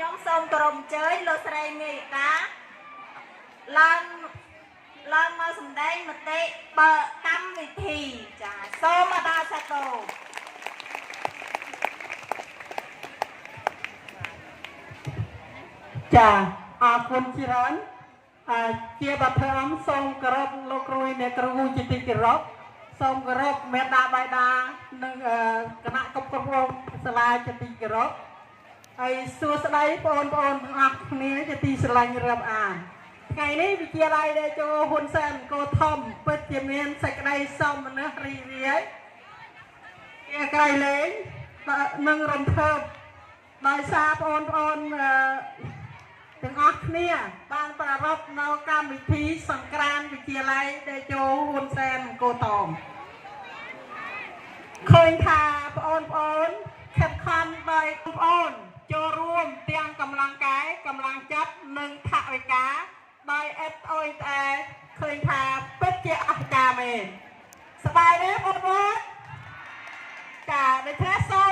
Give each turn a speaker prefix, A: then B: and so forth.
A: ខ្ញុំសូមគោរពអញ្ជើញលោកស្រីមេកាឡើងឡើងមកសម្ដែងមតិបើកម្មវិធីចាសូមអដាសាទរ
B: ចាអរគុណច្រើនជាបឋមសូមគោរពលោកគ្រូអ្នកគ្រូជាទីគោរពសូមគោរពមេដាបៃតានិងគណៈគ្រប់គ្រងសាលាជាទីគោរពហើយសួស្តីបងប្អូនទាំងអស់គ្នាជាទីស្រឡាញ់រាប់អានថ្ងៃនេះវិទ្យាល័យតេជោហ៊ុនសែនអង្គរធំពិតជាមានសេចក្តីសោមនស្សរីករាយជាក្រៃលែងនិងរំភើបដោយសារបងប្អូនទាំងអស់គ្នាបានប្រារព្ធនៅកម្មវិធីសង្ក្រាន្តវិទ្យាល័យតេជោហ៊ុនសែនអង្គរធំឃើញថាបងប្អូនខិតខំដោយបងប្អូនចូលរួមទាំងកម្លាំងកាយកម្លាំងចិត្តនិងថវិកាដោយអេតអុយតែឃើញថាពិតជាអស្ចារ្យមែនសប្បាយទេបងប្អូនចាដូច្នេះសូម